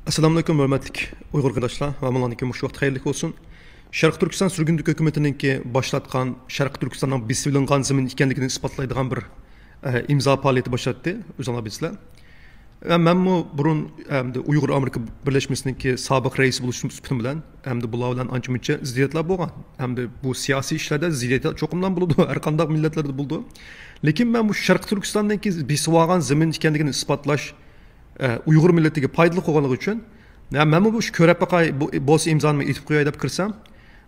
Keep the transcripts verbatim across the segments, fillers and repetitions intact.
ئەسسالامۇئەلەيكۇم، ھۆرمەتلىك ئۇيغۇر قېرىنداشلار ۋە مۇنىڭدىكى مۇشۇ ۋاقىت خەيرلىك بولسۇن. شەرقىي تۈركىستان سۈرگۈندىكى ھۆكۈمىتىنىڭكى باشلاتقان، شەرقىي تۈركىستاننىڭ بېسىۋېلىنغان زېمىن ئىكەنلىكىنى ئىسپاتلايدىغان بىر، ئە، ئىمزا پائالىيىتى باشلاتتى، ئۆزۈڭلار بىلىسىلەر. ئە، مەنمۇ بۇرۇن، ئەمدى ئۇيغۇر ئامېرىكا بىرلەشمىسىنىڭكى سابىق رەئىسى بولۇشۇم سۈپىتىم بىلەن، ئەمدى بۇلار بىلەن ئانچە مۇنچە زىددىيەتلەر بولغان. ئەمدى بۇ سىياسىي ئىشلاردا زىددىيەتلەر چوقۇملا بولىدۇ، ھەر قانداق مىللەتلەردە بولىدۇ. لېكىن مەن مۇشۇ شەرقىي تۈركىستاننىڭكى بېسىۋالغان زېمىن ئىكەنلىكىنى ئىسپاتلاش، ئە، ئۇيغۇر مىللىتىگە پايدىلىق بولغانلىقى ئۈچۈن، يا مەنمۇ بۇ ئىشنى كۆرۈپ باقاي، بۇ، بولسا ئىمزامنى ئېتىپ قوياي دەپ كىرسەم،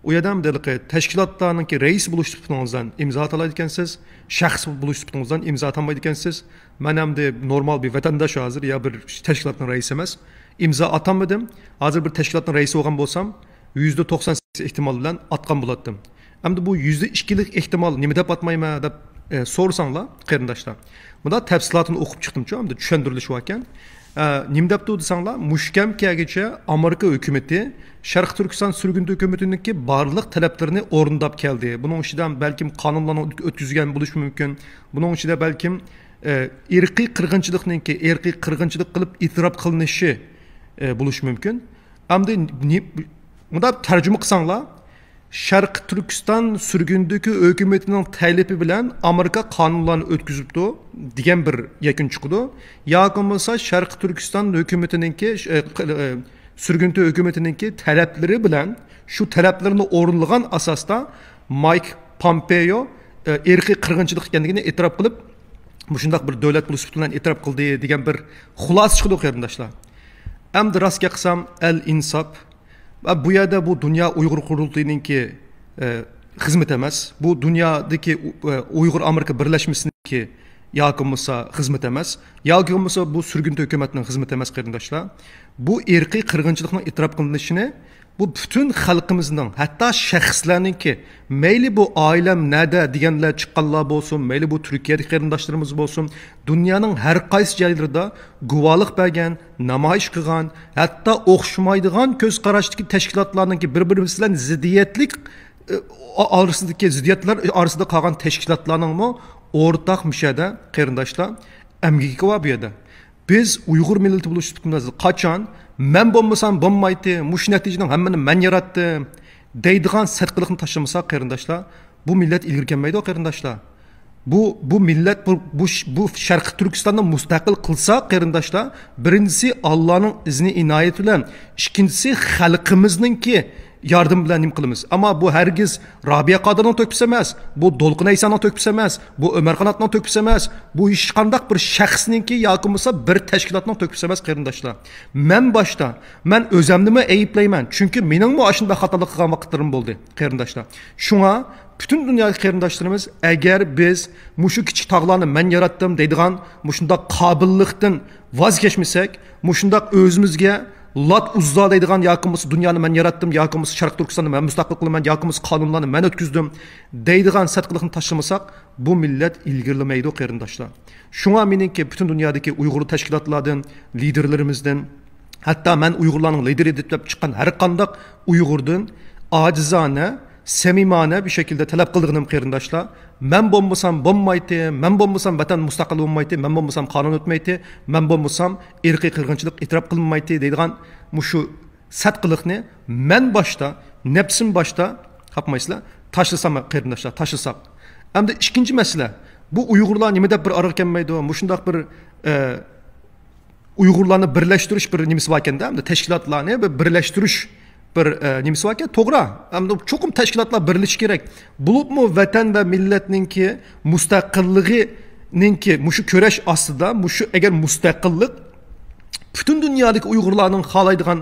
ئۇ يەردە ھېلىقى تەشكىلاتلارنىڭكى رەئىسى بولۇش سۈپىتىڭىزدىن ئىمزا ئاتالايدىكەنسىز، شەخس بولۇش سۈپىتىڭىزدىن ئىمزا ئاتالمايدىكەنسىز. مەن ئەمدى نورمال بىر ۋەتەنداش ھازىر، يا بىر تەشكىلاتنىڭ رەئىسى ئەمەس. ئىمزا ئاتالمىدىم. ھازىر بىر تەشكىلاتنىڭ رەئىسى بولغان بولسام، يۈزدە توقسان سەككىز ئېھتىمال بىلەن ئاتقان بولاتتىم. ئەمدى بۇ يۈزدە ئىككىلىك ئېھتىمال نېمە دەپ ئاتمايمەن دەپ، ئە، سورىساڭلار، قېرىنداشلار. مۇنداق تەپسىلاتىنى ئوقۇپ چىقتىمچۇ، ئەمدى چۈشەندۈرۈلۈشى باركەن. ئە، نېمە دەپتۇ دېسەڭلار، مۇشۇ كەمگىچە ئامېرىكا ھۆكۈمىتى شەرقىي تۈركىستان سۈرگۈندە ھۆكۈمىتىنىڭكى بارلىق تەلەپلىرىنى ئورۇنداپ كەلدى. بۇنىڭ ئىچىدە بەلكىم قانۇنلارنى ئۆت-، ئۆتكۈزگەن بولۇشى مۇمكىن. بۇنىڭ ئىچىدە بەلكىم، ئە، ئىرقىي قىرغىنچىلىقنىڭكى، ئىرقىي قىرغىنچىلىق قىلىپ ئېتىراپ قىلىنىشى، ئە، بولۇشى مۇمكىن. ئەمدى نى-، مۇنداق تەرجىمە قىلساڭلار، شەرقىي تۈركىستان سۈرگۈندىكى ھۆكۈمىتىنىڭ تەلىپى بىلەن ئامېرىكا قانۇنلارنى ئۆتكۈزۈپتۇ دېگەن بىر يەكۈن چىقىدۇ. ياكى بولمىسا شەرقىي تۈركىستان ھۆكۈمىتىنىڭكى، ئە، ق-، ئە، سۈرگۈندە ھۆكۈمىتىنىڭكى تەلەپلىرى بىلەن شۇ تەلەپلىرىنى ئورۇنلىغان ئاساستا مايك پومپېيو، ئە، ئىرقىي قىرغىنچىلىق ئىكەنلىكىنى ئېتىراپ قىلىپ، مۇشۇنداق بىر دۆلەت بولۇش سۈپىتى بىلەن ئېتىراپ قىلدى دېگەن بىر خۇلاسە چىقىدۇ، قېرىنداشلار. ئەمدى راست گەپ قىلسام، ئەل ئىنساپ ۋە بۇ يەردە بۇ دۇنيا ئۇيغۇر قۇرۇلتىيىنىڭكى، ئە، خىزمىتى ئەمەس. بۇ دۇنيادىكى ئۇ-، ئە، ئۇيغۇر ئامېرىكا بىرلەشمىسىنىڭكى ياكى بولمىسا خىزمىتى ئەمەس. ياكى بولمىسا بۇ سۈرگۈندە ھۆكۈمەتنىڭ خىزمىتى ئەمەس، قېرىنداشلار. بۇ ئىرقىي قىرغىنچىلىقنىڭ ئېتىراپ قىلىنىشىنى بۇ پۈتۈن خەلقىمىزنىڭ، ھەتتا شەخسلەرنىڭكى، مەيلى بۇ ئائىلەم نەدە دېگەنلەر چىققانلار بولسۇن، مەيلى بۇ تۈركىيەدىكى قېرىنداشلىرىمىز بولسۇن، دۇنيانىڭ ھەر قايسى جايلىرىدا گۇۋاھلىق بەرگەن، نامايىش قىلغان، ھەتتا ئوخشىمايدىغان كۆز قاراشتىكى تەشكىلاتلارنىڭكى بىر-بىرىمىز بىلەن زىددىيەتلىك، ئە، ئارىسىدىكى زىددىيەتلەر ئارىسىدا قالغان تەشكىلاتلارنىڭمۇ ئورتاق مۇشەدە، قېرىنداشلار، ئەمگىكى بار بۇ يەردە. بىز ئۇيغۇر مىللىتى بولۇش سۈپىتىمىزدە قاچان «مەن بولمىسام بولمايتتى، مۇشۇ نەتىجىنىڭ ھەممىنى مەن ياراتتىم» دەيدىغان سەت قىلىقنى تاشلىمىساق، قېرىنداشلار، بۇ مىللەت ئىلگىرى كەلمەيدۇ، قېرىنداشلار. بۇ، بۇ مىللەت، بۇ، بۇ ش-، بۇ شەرقىي تۈركىستاننى مۇستەقىل قىلساق، قېرىنداشلار، بىرىنچىسى، ئاللانىڭ ئىزنى ئىنايىتى بىلەن، ئىككىنچىسى، خەلقىمىزنىڭكى ياردىمى بىلەن نېمە قىلىمىز؟ ئەمما بۇ ھەرگىز رابىيە قادىرنىڭ تۆھپىسى ئەمەس، بۇ دولقۇن ئەيسانىڭ تۆھپىسى ئەمەس، بۇ ئۆمەر قاناتنىڭ تۆھپىسى ئەمەس، بۇ ھېچقانداق بىر شەخسنىڭكى ياكى بولمىسا بىر تەشكىلاتنىڭ تۆھپىسى ئەمەس، قېرىنداشلار. مەن باشتا، مەن ئۆزەمنىمۇ ئەيىبلەيمەن، چۈنكى مېنىڭمۇ ئاشۇنداق خاتالىق قىلغان ۋاقىتلىرىم بولدى، قېرىنداشلار. شۇڭا پۈتۈن دۇنيادىكى قېرىنداشلىرىمىز، ئەگەر بىز مۇشۇ كىچىك تاغلارنى مەن ياراتتىم دەيدىغان مۇشۇنداق قابىللىقتىن ۋاز كەچمىسەك، مۇشۇنداق ئۆزىمىزگە لات ئۇززا دەيدىغان ياكى بولمىسا دۇنيانى مەن ياراتتىم، ياكى بولماسا شەرقىي تۈركىستاننى مەن مۇستەقىل قىلىمەن، ياكى بولماسا قانۇنلارنى مەن ئۆتكۈزدۈم دەيدىغان سەت قىلىقنى تاشلىمىساق، بۇ مىللەت ئىلگىرىلىمەيدۇ، قېرىنداشلار. شۇڭا مېنىڭكى پۈتۈن دۇنيادىكى ئۇيغۇر تەشكىلاتلاردىن، لىدېرلىرىمىزدىن، ھەتتا مەن ئۇيغۇرلارنىڭ لىدېرى دەپ چىققان ھەر قانداق ئۇيغۇردىن ئاجىزانە، سەمىمانە بىر شەكىلدە تەلەپ قىلىدىغىنىم، قېرىنداشلار، مەن بولمىسام بولمايتتى، مەن بولمىسام ۋەتەن مۇستەقىل بولمايتتى، مەن بولمىسام قانۇن ئۆتمەيتتى، مەن بولمىسام ئىرقىي قىرغىنچىلىق ئېتىراپ قىلىنمايتتى دەيدىغان مۇشۇ سەت قىلىقنى مەن باشتا، نەپسىم باشتا، خاپمايسىلەر، تاشلىسام، قېرىنداشلار، تاشلىساق. ئەمدى ئىككىنچى مەسىلە، بۇ ئۇيغۇرلار نېمە دەپ بىر ئارىغا كەلمەيدۇ؟ مۇشۇنداق بىر، ئە، ئۇيغۇرلارنى بىرلەشتۈرۈش بىر نېمىسى باركەن-دە، ئەمدى تەشكىلاتلارنى بىر بىرلەشتۈرۈش بىر، ئە، نېمىسى باركەن، توغرا. ئەمدى چوقۇم تەشكىلاتلار بىرلىشىشى كېرەك. بولۇپمۇ ۋەتەن ۋە مىللەتنىڭكى مۇستەقىللىقىنىڭكى مۇشۇ كۈرەش ئاستىدا، مۇشۇ ئەگەر مۇستەقىللىق پۈتۈن دۇنيادىكى ئۇيغۇرلارنىڭ خالايدىغان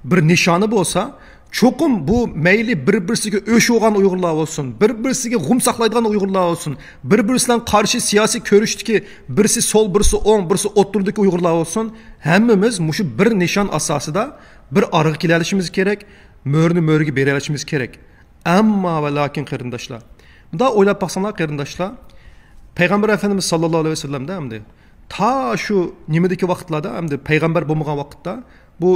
بىر نىشانى بولسا، چوقۇم بۇ مەيلى بىر-بىرسىگە ئۆچ بولغان ئۇيغۇرلار بولسۇن، بىر-بىرسىگە غۇم ساقلايدىغان ئۇيغۇرلار بولسۇن، بىر-بىرسى بىلەن قارشى سىياسىي كۆرۈشتىكى بىرسى سول، بىرسى ئوڭ، بىرسى ئوتتۇرىدىكى ئۇيغۇرلار بولسۇن، ھەممىمىز مۇشۇ بىر نىشان ئاساسىدا بىر ئارىغا كېلەلىشىمىز كېرەك، مۆرىنى مۆرىگە بېرەلىشىمىز كېرەك. ئەمما ۋە لاكىن، قېرىنداشلار، مۇنداق ئويلاپ باقساڭلار، قېرىنداشلار، پەيغەمبەر ئەپەندىمىز ساللاللاھۇ ئەلەيھى ۋەسەللەمدە ئەمدى تا شۇ نېمىدىكى ۋاقىتلاردا، ئەمدى پەيغەمبەر بولمىغان ۋاقىتتا، بۇ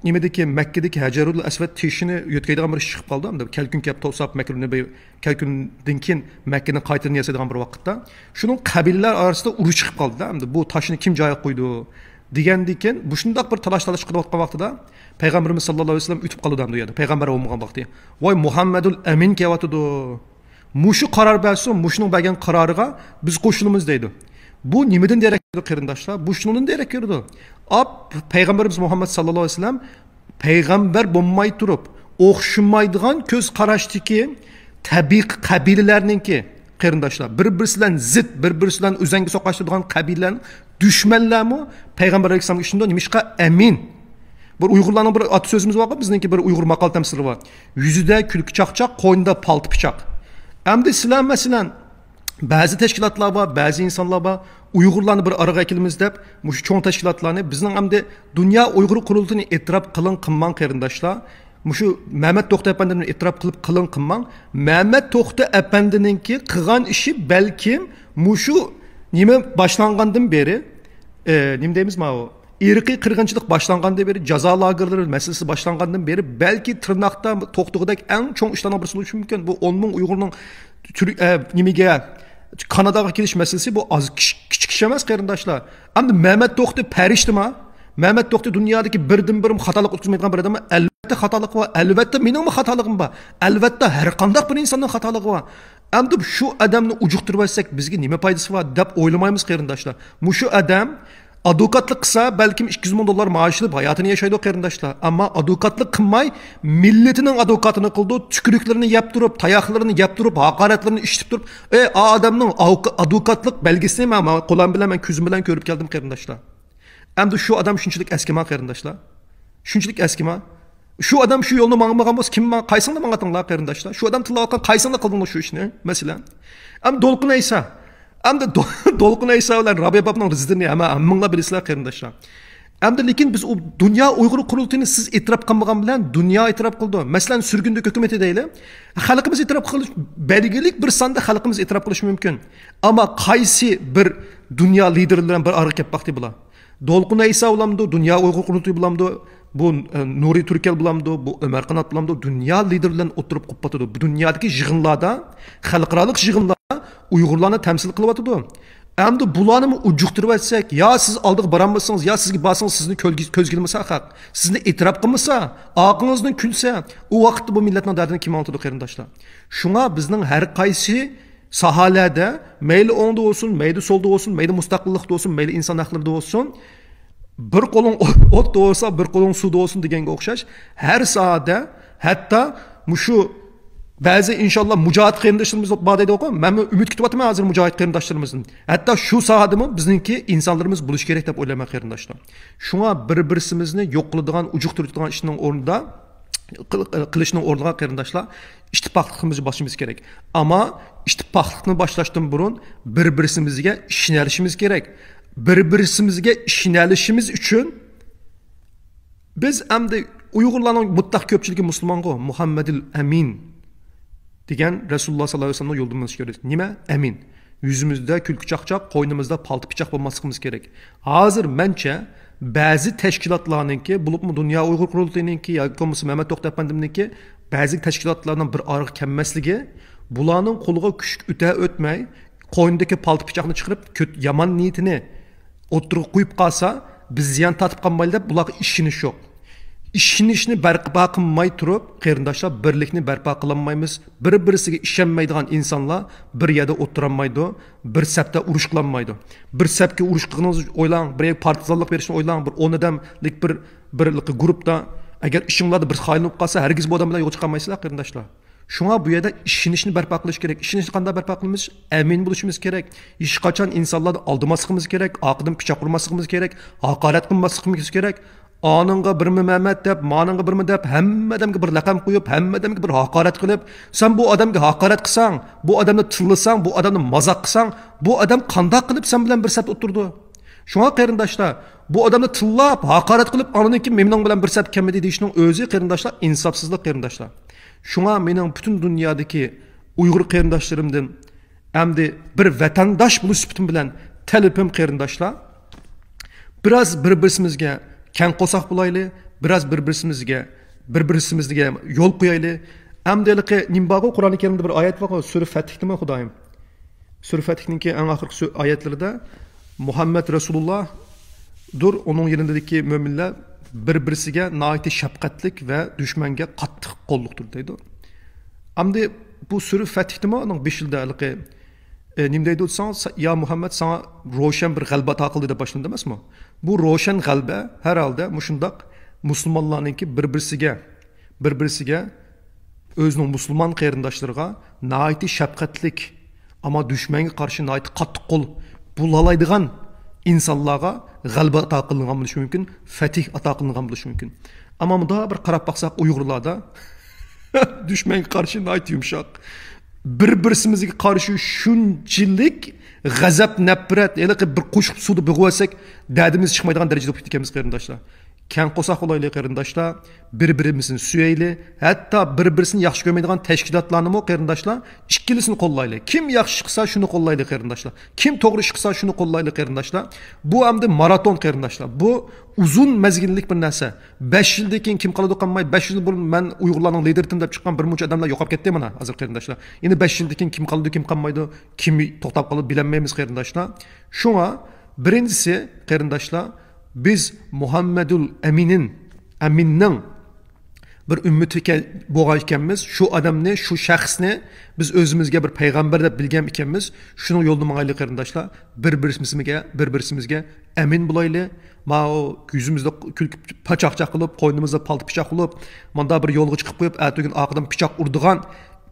نېمىدىكى، مەككىدىكى ھەجەرۇل ئەسۋەد تېشىنى يۆتكەيدىغان بىر ئىش چىقىپ قالدى. ئەمدى كەلكۈن كەپ توساپ، مەككىدىن بىر، كەلكۈندىن كېيىن مەككىنى قايتىدىن ياسايدىغان بىر ۋاقىتتا، شۇنىڭ قەبىلىلەر ئارىسىدا ئۇرۇش چىقىپ قالدى-دە. ئەمدى بۇ تاشنى كىم جايىغا قويىدۇ؟ دېگەندىن كېيىن، مۇشۇنداق بىر تالاش-تارتىش قىلىۋاتقان ۋاقتىدا، پەيغەمبىرىمىز ساللاللاھۇ ئەلەيھى ۋەسەللەم ئۆتۈپ قالىدۇ ئەمدى ئۇ يەردە. پەيغەمبەر بولمىغان ۋاقتى. ۋاي، مۇھەممەدۇل ئەمىن كېلىۋاتىدۇ. مۇشۇ قارار بەرسۇن، مۇشۇنىڭ بەرگەن قارارىغا بىز قوشۇلىمىز دەيدۇ. بۇ نېمىدىن دېرەك بېرىدۇ، قېرىنداشلار؟ بۇ شۇنىڭدىن دېرەك بېرىدۇ. ئاپ، پەيغەمبىرىمىز مۇھەممەد ساللاللاھۇ ئەلەيھى ۋەسەللەم پەيغەمبەر بولماي تۇرۇپ، ئوخشىمايدىغان كۆز قاراشتىكى تەبىئىي قەبىلىلەرنىڭكى، قېرىنداشلار، بىر-بىرسى بىلەن زىت، بىر-بىرسى بىلەن ئۆزەڭگە سوقاشتۇرىدىغان قەبىلىلەرنىڭ دۈشمەنلەرمۇ پەيغەمبەر ئەلەيھىسسالامغا ئىشىنىدۇ. نېمىشقا؟ ئەمىن. بىر ئۇيغۇرلارنىڭ بىر ئاتا سۆزىمىز بارغۇ، بىزنىڭكى بىر ئۇيغۇر ماقال تەمسىلى بار. يۈزىدە كۈلكە چاقچاق، قوينىدا پالتا پىچاق. ئەمدى سىلەر، مەسىلەن، بەزى تەشكىلاتلار بار، بەزى ئىنسانلار بار، ئۇيغۇرلارنى بىر ئارىغا ئەكېلىمىز دەپ، مۇشۇ چوڭ تەشكىلاتلارنى، بىزنىڭ ئەمدى دۇنيا ئۇيغۇر قۇرۇلتىيىنى ئېتىراپ قىلىڭ، قىلماڭ، قېرىنداشلار. مۇشۇ مەمەت توختى ئەپەندىنى ئېتىراپ قىلىپ قىلىڭ، قىلماڭ. مەمەت توختى ئەپەندىنىڭكى قىلغان ئىشى بەلكىم مۇشۇ نېمە باشلانغاندىن بېرى، ئە، نېمە دەيمىز ماۋۇ؟ ئىرقىي قىرغىنچىلىق باشلانغاندىن بېرى، جازا لاگېرلىرى مەسىلىسى باشلانغاندىن بېرى، بەلكى تىرناقتا توختىغۇدەك ئەڭ چوڭ ئىشلارنىڭ بىرسى بولۇشى مۇمكىن. بۇ ئون مىڭ ئۇيغۇرنىڭ تۈر-، ئە، نېمىگە، كاناداغا كېلىش مەسىلىسى، بۇ ئاز، كىچ-، كىچىك ئىش ئەمەس، قېرىنداشلار. ئەمدى مەمەت توختى پەرىشتىما؟ مەمەت توختى دۇنيادىكى بىردىنبىر خاتالىق ئۆتكۈزمەيدىغان بىر ئادەممۇ؟ ئەلۋەتتە خاتالىقى بار. ئەلۋەتتە مېنىڭمۇ خاتالىقىم بار. ئەلۋەتتە ھەر قانداق بىر ئىنساننىڭ خاتالىقى بار. ئەمدى شۇ ئادەمنى ئۇجۇقتۇرۇۋەتسەك بىزگە نېمە پايدىسى بار دەپ ئويلىمايمىز، قېرىنداشلار. مۇشۇ ئادەم ئادۋوكاتلىق قىلسا، بەلكىم ئىككى يۈز مىڭ دوللار مائاش ئېلىپ ھاياتىنى ياشايدۇ، قېرىنداشلار. ئەمما ئادۋوكاتلىق قىلماي، مىللىتىنىڭ ئادۋوكاتىنى قىلىدۇ، تۈكۈرۈكلىرىنى يەپ تۇرۇپ، تاياقلىرىنى يەپ تۇرۇپ، ھاقارەتلىرىنى ئىشلىتىپ تۇرۇپ، ئەي، ئا ئادەمنىڭ ئاۋكا-، ئادۋوكاتلىق بەلگىسىنى مەن، مەن قولام بىلەن، مەن كۆزۈم بىلەن كۆرۈپ كەلدىم، قېرىنداشلار. ئەمدى شۇ ئادەم شۇنچىلىك ئەسكىما، قېرىنداشلار. شۇنچىلىك ئەسكىما. شۇ ئادەم شۇ يولنى ماڭمىغان بولسا، كىم ماڭ-، قايسىڭلار ماڭاتتىڭلار، قېرىنداشلار؟ شۇ ئادەم تىللاۋاتقان قايسىڭلار قىلدىڭلار شۇ ئىشنى، مەسىلەن؟ ئەمدى دولقۇن ئەيسا. ئەمدى دو-، دولقۇن ئەيسا بىلەن رابىيە ئاپامنىڭ زىتىنى ھەممە، ھەممىڭلار بىلىسىلەر، قېرىنداشلار. ئەمدى لېكىن بىز ئۇ دۇنيا ئۇيغۇر قۇرۇلتىيىنى سىز ئېتىراپ قىلمىغان بىلەن دۇنيا ئېتىراپ قىلىدۇ. مەسىلەن، سۈرگۈندە ھۆكۈمىتى دەيلى. خەلقىمىز ئېتىراپ قىلىش، بەلگىلىك بىر ساندا خەلقىمىز ئېتىراپ قىلىشى مۇمكىن. ئەمما قايسى بىر دۇنيا لىدېرى بىلەن بىر ئارىغا كەپ باقتى بۇلار؟ دولقۇن ئەيسا بولامدۇ، دۇنيا ئۇيغۇر قۇرۇلتىيى بولامدۇ، بۇ، ئە، نۇرى تۈركەل بولامدۇ، بۇ ئۆمەر قانات بولامدۇ، دۇنيا لىدېرى بىلەن ئولتۇرۇپ قوپۇۋاتىدۇ. بۇ دۇنيادىكى يىغىنلاردا، خەلقئارالىق يىغىنلاردا ئۇيغۇرلارنى تەمسىل قىلىۋاتىدۇ. ئەمدى بۇلارنىمۇ ئۇجۇقتۇرۇۋەتسەك، يا سىز ئالدىغا بارالمىسىڭىز، يا سىزگە بارسىڭىز، سىزنى كۆلگە-، كۆزگە ئىلمىسا خەق، سىزنى ئېتىراپ قىلمىسا، ئارقىڭىزدىن كۈلسە، ئۇ ۋاقىتتا بۇ مىللەتنىڭ دەردىنى كىم ئاڭلىتىدۇ، قېرىنداشلار؟ شۇڭا بىزنىڭ ھەر قايسى ساھەلەردە، مەيلى ئوڭدا بولسۇن، مەيلى سولدا بولسۇن، مەيلى مۇستەقىللىقتا بولسۇن، مەيلى ئىنسان ھەقلىرىدە بولسۇن، بىر قولۇڭ ئوتتا بولسا، بىر قولۇڭ سۇدا بولسۇن دېگەنگە ئوخشاش، ھەر ساھەدە، ھەتتا مۇشۇ بەزى، ئىنشاللا، مۇجاھىد قېرىنداشلىرىمىز بار دەيدىغۇ، مەنمۇ ئۈمىد كۈتۈۋاتىمەن ھازىر مۇجاھىد قېرىنداشلىرىمىزدىن. ھەتتا شۇ ساھەدىمۇ بىزنىڭكى ئىنسانلىرىمىز بولۇشى كېرەك دەپ ئويلايمەن، قېرىنداشلار. شۇڭا بىر-بىرسىمىزنى يوق قىلىدىغان، ئۇجۇقتۇرىدىغان ئىشنىڭ ئورنىدا، قىل-، قىلىشنىڭ ئورنىغا، قېرىنداشلار، ئىتتىپاقلىقىمىزنى باشلىشىمىز كېرەك. ئەمما ئىتتىپاقلىقنى باشلاشتىن بۇرۇن بىر-بىرسىمىزگە ئىشىنەلىشىمىز كېرەك. بىر-بىرسىمىزگە ئىشىنەلىشىمىز ئۈچۈن بىز ئەمدى ئۇيغۇرلارنىڭ مۇتلەق كۆپچىلىكى مۇسۇلمانغۇ، مۇھەممەدىل ئەمىن دېگەن رەسۇلۇللا ساللاللاھۇ ئەلەيھى ۋەسەللەمنىڭ يولىدا مېڭىش كېرەك. نېمە؟ ئەمىن. يۈزىمىزدە كۈلكە چاقچاق، قوينىمىزدا پالتا پىچاق بولماسلىقىمىز كېرەك. ھازىر مەنچە بەزى تەشكىلاتلارنىڭكى، بولۇپمۇ دۇنيا ئۇيغۇر قۇرۇلتىيىنىڭكى ياكى بولمىسا مەمەت توختى ئەپەندىمنىڭكى بەزى تەشكىلاتلارنىڭ بىر ئارىغا كەلمەسلىكى، بۇلارنىڭ قولىغا كۈچ ئۆتە ئۆتمەي، قوينىدىكى پالتا پىچاقنى چىقىرىپ، كۆت-، يامان نىيىتىنى ئوتتۇرىغا قويۇپ قالسا، بىز زىيان تارتىپ قالمايلى دەپ بۇلارغا ئىشىنىش يوق. ئىشىنىشنى بەرپا قىلماي تۇرۇپ، قېرىنداشلار، بىرلىكنى بەرپا قىلالمايمىز. بىر-بىرسىگە ئىشەنمەيدىغان ئىنسانلار بىر يەردە ئولتۇرالمايدۇ، بىر سەپتە ئۇرۇش قىلالمايدۇ. بىر سەپكە ئۇرۇش قىلغىنىڭىزنى ئويلاڭ، بىر پارتىزانلىق بېرىشنى ئويلاڭ، بىر ئون ئادەملىك بىر، بىر گۇرۇپتا ئەگەر ئىشىڭلاردا بىر خائىن بولۇپ قالسا، ھەرگىز بۇ ئادەم بىلەن يولغا چىقالمايسىلەر، قېرىنداشلار. شۇڭا بۇ يەردە ئىشىنىشنى بەرپا قىلىش كېرەك. ئىشىنىشنى قانداق بەرپا قىلىمىز؟ ئەمىن بولۇشىمىز كېرەك. ھېچقاچان ئىنسانلارنى ئالدىماسلىقىمىز كېرەك، ئارقىدىن پىچاق ئۇرماسلىقىمىز كېرەك، ھاقارەت قىلماسلىقىمىز كېرەك. ئانىڭغا بىرمۇ مەمەت دەپ، مانىڭغا بىرمۇ دەپ، ھەممە ئادەمگە بىر لەقەم قويۇپ، ھەممە ئادەمگە بىر ھاقارەت قىلىپ، سەن بۇ ئادەمگە ھاقارەت قىلساڭ، بۇ ئادەمنى تىللىساڭ، بۇ ئادەمنى مازاق قىلساڭ، بۇ ئادەم قانداق قىلىپ سەن بىلەن بىر سەپتە ئولتۇرىدۇ؟ شۇڭا قېرىنداشلار، بۇ ئادەمنى تىللاپ، ھاقارەت قىلىپ، ئاندىن كېيىن مېنىڭ بىلەن بىر سەپكە كەلمىدى دېيىشنىڭ ئۆزى، قېرىنداشلار، ئىنساپسىزلىق، قېرىنداشلار. شۇڭا مېنىڭ پۈتۈن دۇنيادىكى ئۇيغۇر قېرىنداشلىرىمدىن ئەمدى بىر ۋەتەنداش بولۇش سۈپىتىم بىلەن تەلىپىم، قېرىنداشلار، بىراز بىر-بىرسىمىزگە كەڭ قورساق بولايلى، بىراز بىر-بىرسىمىزگە، بىر-بىرسىمىزگە يول قويايلى. ئەمدى ھېلىقى نېمە بارغۇ، قۇرئانى كەرىمدە بىر ئايەت بارغۇ، سۈرە فەتھتىمۇ، خۇدايىم؟ سۈرە فەتھنىڭكى ئەڭ ئاخىرقى سۈ-، ئايەتلىرىدە مۇھەممەد رەسۇلۇللا دۇر، ئۇنىڭ يېنىدىكى مۆمىنلەر بىر-بىرسىگە ناھايىتى شەپقەتلىك ۋە دۈشمەنگە قاتتىق قوللۇقتۇر دەيدۇ. ئەمدى بۇ سۈرە فەتھتىمۇ ئۇنىڭ بېشىدا ھېلىقى، ئە، نېمە دەيدۇ دېسەڭ، سا-، يا مۇھەممەد، ساڭا روشەن بىر غەلىبە ئاتا قىلدى دەپ باشلىنىدۇ ئەمەسمۇ؟ بۇ روشەن غەلىبە ھەر ھالدا مۇشۇنداق مۇسۇلمانلارنىڭكى بىر-بىرسىگە، بىر-بىرسىگە، ئۆزىنىڭ مۇسۇلمان قېرىنداشلىرىغا ناھايىتى شەپقەتلىك، ئەمما دۈشمەنگە قارشى ناھايىتى قاتتىق قول بولالايدىغان ئىنسانلارغا غەلىبە ئاتا قىلىنغان بولۇشى مۇمكىن، فەتھ ئاتا قىلىنغان بولۇشى مۇمكىن. ئەمما مۇنداق بىر قاراپ باقساق، ئۇيغۇرلاردا دۈشمەنگە قارشى ناھايىتى يۇمشاق. بىر-بىرسىمىزگە قارشى شۇنچىلىك غەزەپ، نەپرەت، ھېلىقى بىر قوشۇق سۇدا بېغىۋەتسەك، دەردىمىز چىقمايدىغان دەرىجىدە بولۇپ كېتىكەنمىز، قېرىنداشلار. كەڭ قورساق بولايلى، قېرىنداشلار. بىر-بىرىمىزنى سۆيەيلى. ھەتتا بىر-بىرسىنى ياخشى كۆرمەيدىغان تەشكىلاتلارنىمۇ، قېرىنداشلار، ئىككىلىسىنى قوللايلى. كىم ياخشى ئىش قىلسا، شۇنى قوللايلى، قېرىنداشلار. كىم توغرا ئىش قىلسا، شۇنى قوللايلى، قېرىنداشلار. بۇ ئەمدى ماراتون، قېرىنداشلار. بۇ ئۇزۇن مەزگىللىك بىر نەرسە. بەش يىلدىن كېيىن كىم قالىدۇ، قالمايدۇ؟ بەش يىل بۇرۇن مەن ئۇيغۇرلارنىڭ لىدېرىتىم دەپ چىققان بىر مۇنچە ئادەملەر يوقاپ كەتتى مانا ھازىر، قېرىنداشلار. يەنە بەش يىلدىن كېيىن كىم قالىدۇ، كىم قالمايدۇ، كىم توختاپ قالىدۇ، بىلەلمەيمىز، قېرىنداشلار. شۇڭا بىرىنچىسى، قېرىنداشلار، بىز مۇھەممەدۇل ئەمىنىن، ئەمىننىڭ بىر ئۈممىتى ئىكەن، بولغان ئىكەنمىز. شۇ ئادەمنى، شۇ شەخسنى بىز ئۆزىمىزگە بىر پەيغەمبەر دەپ بىلگەن ئىكەنمىز. شۇنىڭ يولىدا ماڭايلى، قېرىنداشلار. بىر-بىرىمىزگە، بىر-بىرىمىزگە ئەمىن بولايلى. ماۋۇ يۈزىمىزدە كۈلكە پاچاقچاق قىلىپ، قوينىمىزدا پالتا پىچاق قىلىپ، مانداق بىر يولغا چىقىپ قويۇپ، ئەتىگۈن ئارقىدىن پىچاق ئۇرىدىغان،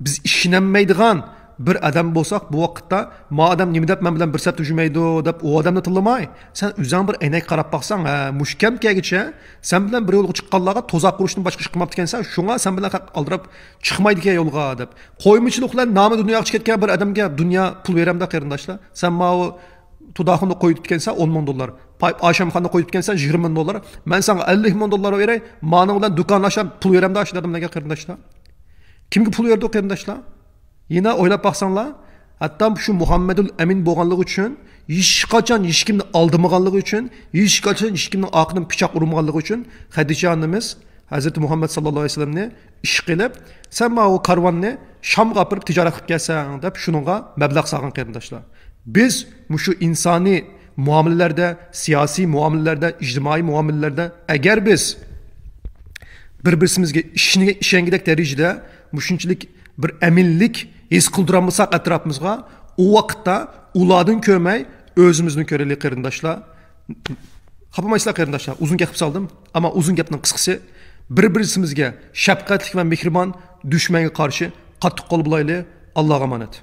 بىز ئىشىنەلمەيدىغان بىر ئادەم بولساق، بۇ ۋاقىتتا، ما ئادەم نېمە دەپ مەن بىلەن بىر سەپتە يۈرمەيدۇ دەپ، ئۇ ئادەمنى تىللىماي، سەن ئۆزۈڭ بىر ئەينەككە قاراپ باقساڭ، ھە، مۇشۇ كەمگىچە سەن بىلەن بىر يولغا چىققانلارغا توزاق قۇرۇشتىن باشقا ئىش قىلماپتىكەنسەن، شۇڭا سەن بىلەن خەق ئالدىراپ چىقمايدىكەن يولغا دەپ. قويمىچىلىق بىلەن نامى دۇنياغا چىقىپ كەتكەن بىر ئادەمگە دۇنيا پۇل بېرەمدۇ، قېرىنداشلار؟ سەن ماۋۇ تۇداخۇندا قوي تۇتكەنسەن، ئون مىڭ دوللار. پاي-، ئاشەمخاندا قوي تۇتكەنسەن، يىگىرمە مىڭ دوللار. مەن ساڭا ئەللىك مىڭ دوللار بېرەي، مانىڭ بىلەن دۇكان ئاچام، پۇل بېرەمدۇ ئاشۇ ئادەملەرگە، قېرىنداشلار؟ كىمگە پۇل بېرىدۇ، قېرىنداشلار؟ يەنە ئويلاپ باقساڭلار، ھەتتا شۇ مۇھەممەدۇل ئەمىن بولغانلىقى ئۈچۈن، ھېچقاچان ھېچكىمنى ئالدىمىغانلىقى ئۈچۈن، ھېچقاچان ھېچكىمنىڭ ئارقىدىن پىچاق ئۇرمىغانلىقى ئۈچۈن خەدىچە ئانىمىز ھەزرىتى مۇھەممەد ساللاللاھۇ ئەلەيھى ۋەسەللەمنى ئىشقىلىپ، سەن ماۋۇ كارۋاننى شامغا ئاپىرىپ تىجارەت قىلىپ كەلسەڭ دەپ شۇنىڭغا مەبلەغ سالغان، قېرىنداشلار. بىز مۇشۇ ئىنسانىي مۇئامىلىلەردە، سىياسىي مۇئامىلىلەردە، ئىجتىمائىي مۇئامىلىلەردە ئەگەر بىز بىر-بىرسىمىزگە ئىشىنگە-، ئىشەنگۈدەك دەرىجىدە مۇشۇنچىلىك بىر ئەمىنلىك ھېس قىلدۇرالمىساق ئەتراپىمىزغا، ئۇ ۋاقىتتا ئۇلاردىن كۆرمەي ئۆزىمىزدىن كۆرەيلى، قېرىنداشلار. خاپا بولمايسىلەر، قېرىنداشلار، ئۇزۇن گەپ قىلىپ سالدىم. ئەمما ئۇزۇن گەپنىڭ قىسقىسى، بىر-بىرسىمىزگە شەپقەتلىك ۋە مېھرىبان، دۈشمەنگە قارشى قاتتىق قول بولايلى. ئاللاغا ئامانەت.